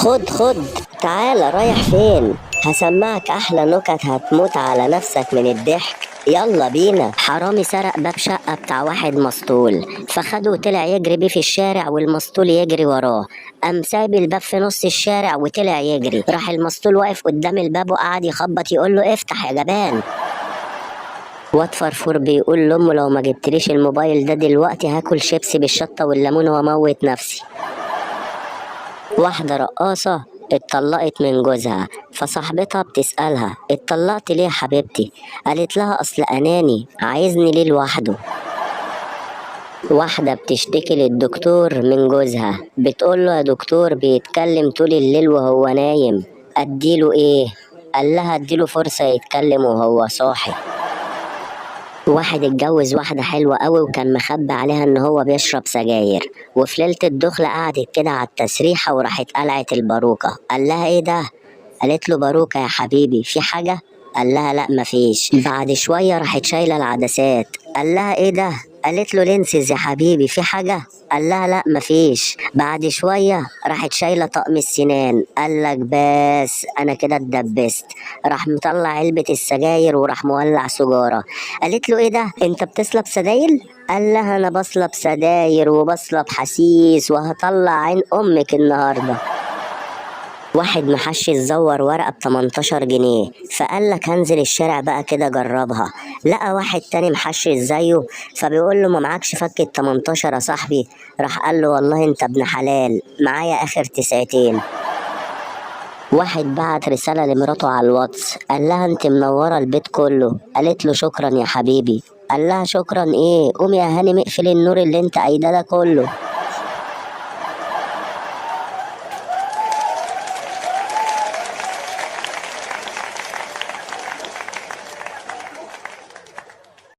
خد خد، تعالى، رايح فين؟ هسمعك احلى نكت هتموت على نفسك من الضحك. يلا بينا. حرامي سرق باب شقة بتاع واحد مسطول، فخده وطلع يجري بيه في الشارع والمسطول يجري وراه. قام سايب الباب في نص الشارع وطلع يجري. راح المسطول واقف قدام الباب وقعد يخبط يقول له افتح يا جبان. واد فرفور بيقول لامه لو ما جبتليش الموبايل ده دلوقتي هاكل شيبسي بالشطة والليمون واموت نفسي. واحدة رقاصة اتطلقت من جوزها، فصاحبتها بتسألها اتطلقت ليه يا حبيبتي؟ قالت لها أصل أناني، عايزني ليه لوحده. واحدة بتشتكي للدكتور من جوزها، بتقول له يا دكتور بيتكلم طول الليل وهو نايم، أديله إيه؟ قال لها اديله فرصة يتكلم وهو صاحي. واحد اتجوز واحدة حلوة قوي وكان مخبي عليها ان هو بيشرب سجاير، وفي ليلة الدخلة قعدت كده على التسريحة وراحت قلعت الباروكة. قال لها ايه ده؟ قالت له باروكة يا حبيبي، في حاجة؟ قال لها لا مفيش. بعد شوية راحت شايلة العدسات. قال لها ايه ده؟ قالت له lenses يا حبيبي، في حاجة؟ قال لها لا مفيش. بعد شوية راحت شايلة طقم السنان. قال لك بس انا كده اتدبست. راح مطلع علبة السجاير وراح مولع سجارة. قالت له ايه ده؟ انت بتصلب سدايل؟ قال لها انا بصلب سداير وبصلب حسيس وهطلع عين امك النهارده. واحد محشي زور ورقة ب18 جنيه، فقال لك هنزل الشارع بقى كده جربها. لقى واحد تاني محشي زيه، فبيقول له ما معكش فكة 18 يا صاحبي؟ راح قال له والله انت ابن حلال، معايا اخر 9. واحد بعت رسالة لمراته على الواتس، قال لها انت منورة البيت كله. قالت له شكرا يا حبيبي. قال لها شكرا ايه؟ قوم يا هانم اقفل النور اللي انت قايده ده كله.